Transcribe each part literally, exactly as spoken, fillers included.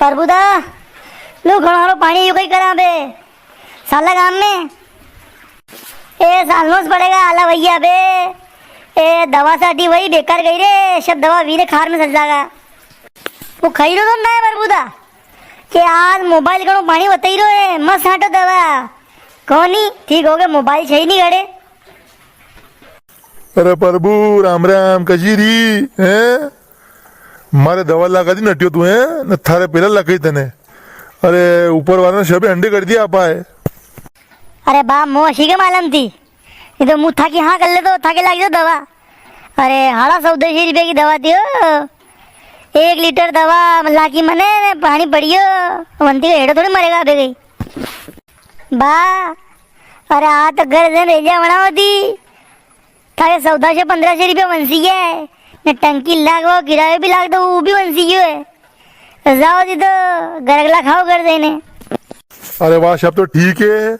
प्रभुदा, लो घणो हारो पाणी, यो कई करा बे? साला गाम में। ए, सालनो स पड़ेगा, आला भैया बे। ए, दवा साटी वही बेकार गई रे, सब दवा वीरे खार में चल जागा। वो खई रो तो ना है प्रभुदा, के आज मोबाइल घणो पाणी बताई रो है, मत साटो दवा। कोनी, ठीक हो गए, मोबाइल छे ही नी घरे। अरे प्रभु, राम राम, कजी री, हैं? मारे दवा लागा दी नटियो तू, हैं? न थारे पेला लागी तने। अरे, ऊपर वाला ने सबे अंडे कर दिया आपा है। अरे बा, मो अशी के मालूम थी? ये तो मु थाकी हाँ कर ले तो थाके लाग जाओ दवा। अरे, हाड़ा चौदह सौ रुपया की दवा दियो। एक लीटर दवा लागी मने ने पाणी पड़ियो। वंती का हेड़ो थोड़ी मरेगा अबे गई। बा, अरे आ तो घर जन रेजा बनाओ दी। थारे चौदह सौ पन्द्रह सौ रुपया वंसी है, ने टंकी लागो, किरायो भी लाग दो, वो भी वंसी गयो है। तो जाओ दी तो गरगला खाओ घर देने। अरे वाह, सब तो ठीक है,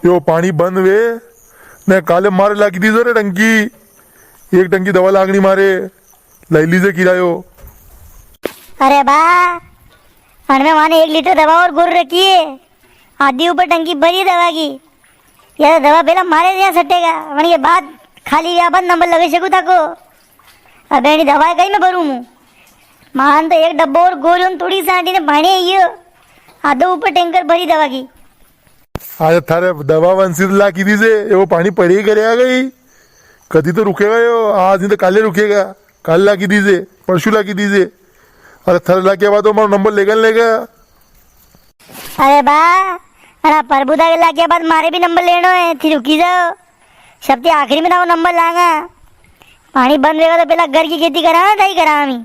यो पाणी बंद वे, ने काले मारे लागी दीजो रे टंकी, एक टंकी दवा लागणी मारे, लई लीजे किरायो। अरे बा, अणमें माने एक लीटर दवा और गोर रखी है, आधी ऊपर टंकी भरी दवा की। या तो दवा पेला मारे यां सटेगा, वणी के बाद खाली व्या बाद नंबर लगे सकू थाको। अबे अणी दवा कई में भरूं मु? मान तो एक डब्बो और गोरियों थोड़ी सांटी ने पाणी आइयो, आधो ऊपर टैंकर भरी दवा की। आज थारे दवा वंसी तो लागी दीजे, ये वो पाणी पड़ी करे आ गई। कदी तो रुकेगा यो, आज नी तो काले रुकेगा। काल लागी दीजे, परसों लागी दीजे। अरे थारे लाग्या बाद तो मारो नंबर लेगा नी लेगा। अरे बा, अरे प्रभुदा के लाग्या बाद मारे भी नंबर लेनो है, थी रुकी जाओ। सबसे आखिरी में ना वो नंबर लांगा। पाणी बंद वेगा तो पेला घर की खेती करा, ताई करा हमी।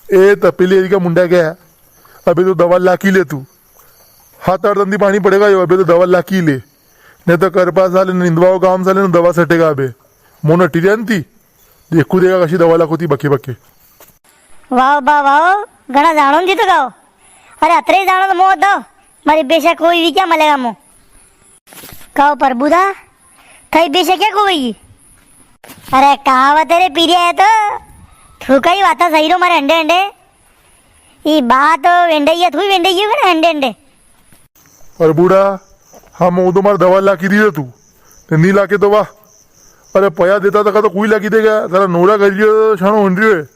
ए तपेली का मुंडा क्या? अबे तो दवा लाकी ले तू। हात आठ दन ती पाणी पड़ेगा यो, अबे तो दवा लाकी ले। नी तो करपा साले निंदवाओ काम साले ने दवा सटेगा अबे। मोन टिरियंती। देखू देगा कशी दवा लाखो थी बके बके। वाओ बा वाओ, घणा जाणो जी तो गाओ। अरे अतरे ही जाणो तो मो दो, मारी बेशा कोई भी क्या मलेगा मो। कहो प्रभुदा, थाई बेशा क्या को गई? अरे कहावत है रे पीरिया है तो, थू कई बात सही रो मारे अंडे अंडे। ई बात तो वेंडई है, थू ही वेंडई है ना अंडे अंडे। अरे बूढ़ा, हाँ, मो तो मारे दवा लाकी दी रे तू, ते नी लाके तो वाह। अरे पया देता तका तो कोई लाकी देगा, तारा नोरा कर रियो तो छानो हुन रियो है।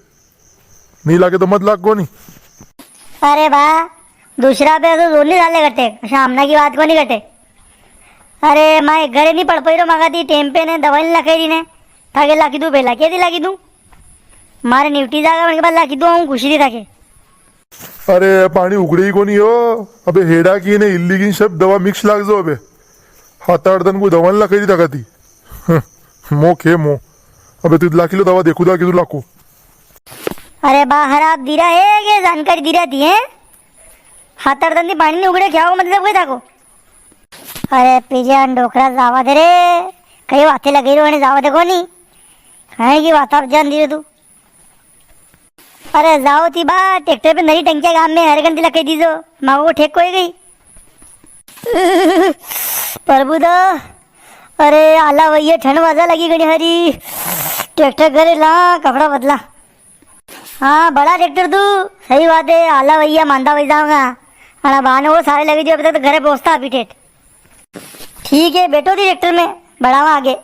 नी लाके तो मत लाग कोनी। अरे बा, दूसरा पे तो जोर नी डाले कटे, सामना की बात को नी कटे। अरे माए घरे नी पड़ पई रो मागा दी टेम पे ने दवाई नी लाके री ने, थाके लाकी दूं पेला, के दी लाकी दूं? मारे निवटी जागा वणके बाद लाकी दूं, हूँ खुशी दी थाके। अरे, पाणी उगड़े ही कोनी हो। अबे हेड़ा की ने इल्ली की सब दवा मिक्स लाग जो अबे। हात आठ दन कोई दवा नी लाके दी ताकती। हं, मो खे मो। अबे तू लाकी लो दवा, देखू दा कितु लाको। अरे बाहर आप दीरा है के जानकारी दीरा थी है? हात आठ दन ती पाणी नी उगड़े, क्या हो मतलब कोई थाको? अरे पीरिया डोकरा जावा दे रे, कई बातें लगी रो ने जावा दे कोनी। कई की बात आप जान दियो तू। अरे जाओ थी बा, ट्रैक्टर पे नरी टंकिया गाम में हर घंटी लगे दीजो, मांगो ठेक कोई गई। प्रभु दा, अरे आला वैया ठंड वाजा लगी घणी हरी, ट्रैक्टर घरे ला, कपड़ा बदला। हाँ, बड़ा ट्रैक्टर तू, सही बात है, आला वैया मांदा वही जाऊंगा। अणा बहाने वो सारे लगी दियो, अबे तक तो घरे पहुंचता अभी ठेठ। ठीक है, बैठो थी ट्रैक्टर में, बढ़ावा आगे।